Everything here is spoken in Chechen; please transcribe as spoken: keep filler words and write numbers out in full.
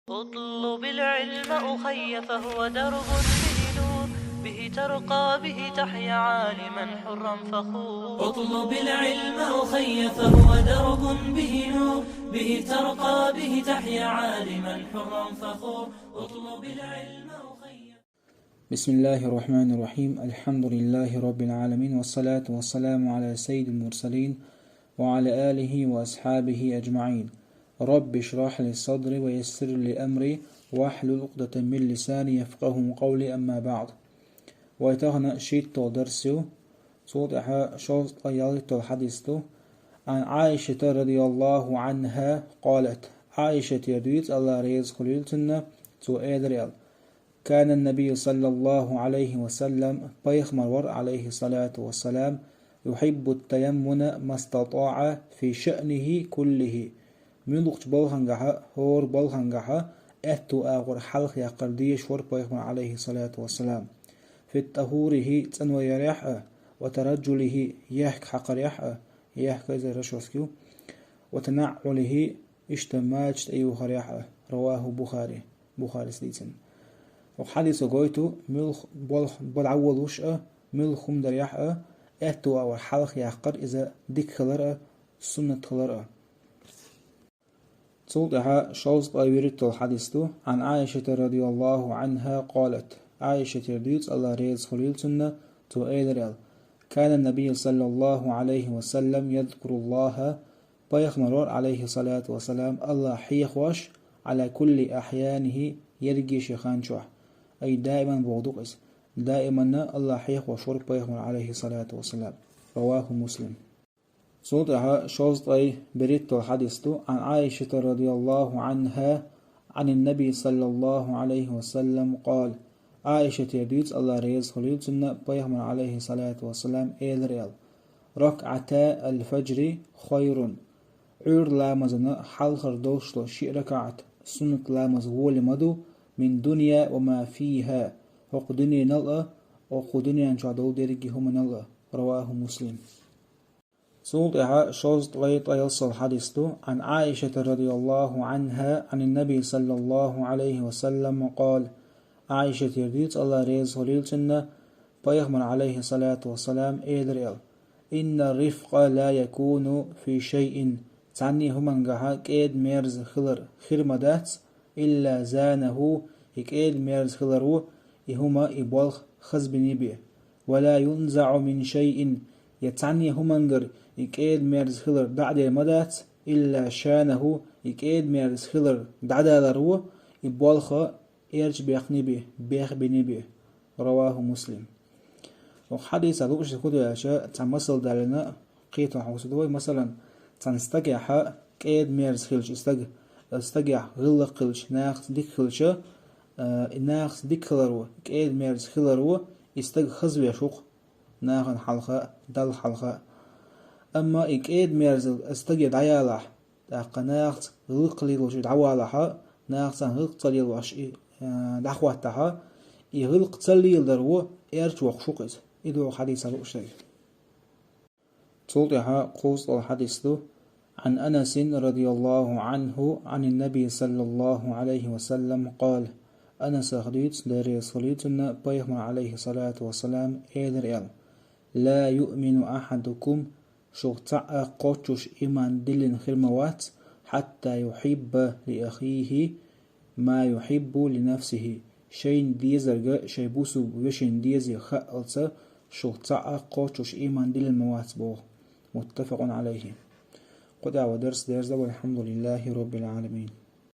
اطلب العلم أخي فهو درب به نور، به ترقى به تحيا عالما حرا فخور. اطلب العلم أخي فهو درب به نور، به ترقى به تحيا عالما حرا فخور. اطلب العلم أخي. بسم الله الرحمن الرحيم. الحمد لله رب العالمين، والصلاة والسلام على سيد المرسلين وعلى آله وأصحابه أجمعين. رب اشرح لي صدري ويسر لي أمري واحلل عقدة من لساني يفقهوا قولي، أما بعد. Вай тахана шийттал дарс ю, цул тӀаьхьа шовзткъа ялхиттал хьадис ду. عن عائشة رضي الله عنها قالت, Ӏайшатера дуьйцу, Алла реза хуьлийла цунна, цо элира аьлла: كان النبي صلى الله عليه وسلم, пайхамар вара, عليه الصلاة والسلام, يحب التيمن ما استطاع في شأنه كله. Муьлххачу балхангахьа, хӀора балхангахьа аьтту агӀор хьалха яккхар дезаш вара пайхамар, عليه الصلاة والسلام. في طهوره, цӀанваларехь а, وترجله, ехк хьакхарехь а, ехк иза расчёска ю, وتنعله, иштта мачаш тӀеюхарехь а. رواه البخاري, Бухарис дийцина. ХӀокху хьадисо гойту, муьлхха болх бала Ӏа волуш а, муьлхха хӀума дарехь а, аьтту агӀор хьалха яккхар иза дика хилар а, суннат хилар а. Цул тӀаьхьа шовзткъе вуьрхӀиттал хьадис ду. عن عائشة رضي الله عنها قالت, Ӏайшатера дуьйцу, Алла реза хуьлийла цунна, цо элира аьлла: كان النبي صلى الله عليه وسلم يذكر الله, пайхамар вара, عليه الصلاة والسلام, Аллах хьехош, على كل أحيانه, ерриге шен хан чохь. أي دائما бохург ду-кх иза. Даиманна Аллах хьехош вара пайхамар, عليه الصلاة والسلام. رواه مسلم. Цул тӀаьхьа шовзткъе берхӀиттал хьадис ду. عن عائشة رضي الله عنها عن النبي صلى الله عليه وسلم قال, Ӏайшатера дуьйцу, Алла реза хуьлийла цунна, пайхамар, عليه الصلاة والسلام, элира аьлла: ركعتا الفجر خير. Ӏуьйра ламазана хьалхара долуш долу шиъ ракаӀат суннат ламаз гӀоли ма ду, من الدنيا وما فيها, хӀокху дуьненал а, хӀокху дуьнен чохь долу дерриге хӀуманал а. رواه مسلم. Цул тӀаьхьа шовзткъе ткъаялсал хьадис ду. عن عائشة رضي الله عنها عن النبي صلى الله عليه وسلم قال, Ӏайшатера дуьйцу, Алла реза хуьлийла цунна, пайхамар, عليه الصلاة والسلام, элира аьлла: إن الرفق لا يكون في شيء, цхьанне хӀумангахьа кӀеда-мерза хилар хир ма дац, إلا زانه, и кӀеда-мерза хилар ву, и хӀума, и болх хазбиний бен. ولا ينزع من شيء, я цхьанне хӀумангара и кӀеда-мерза хилар дӀа а дер ма дац, إلا شانه, и кӀеда-мерза хилар дӀадалар ву, и болх эрча бехний бен, бехбиний бен. رواه مسلم. ХӀокху хьадисехь лууш дерг хӀун ду аьлча, цхьа масал далийна, кхетам хьовсур ду вай. Масалан, цхьана стагехь кӀеда-мерза хилча и стаг, стагехь гӀиллакх хилча, нахаца дика хилча, а, и нахаца дика хилар ву, кӀеда-мерза хилар ву, и стаг хазвеш ву-кх нахана хьалха, Далла хьалха. Амма и кӀеда-мерза стаге дӀаялахь, тӀаккха нахаца гӀиллакх лелош дӀавалахь, нахаца гӀиллакх ца лелош и, а, дӀахӀоттахь, и гӀиллакх ца леладар ву, эрча воккхуш ву-кх иза. И ду хьадисехь лууш дерг. Цул тӀаьхьа кхузткъаялла хьадис ду. عن أنس رضي الله عنه عن النبي صلى الله عليه وسلم قال, Анасах дуьйцу, Дела реза хуьлийла цунна, пайхамар, عليه الصلاة والسلام, элира аьлла: لا يؤمن أحدكم, шух цхьаъ а кхоччуш ийман диллина хир ма вац, حتى يحب لأخيه ما يحب لنفسه, шайна дезарг шайн бусулба вешина дезе хаалца, шух цхьаъ а кхоччуш ийман диллина ма вац боху. متفق عليه. Кху тӀехь вай дарс дерзадо, والحمد لله رب العالمين.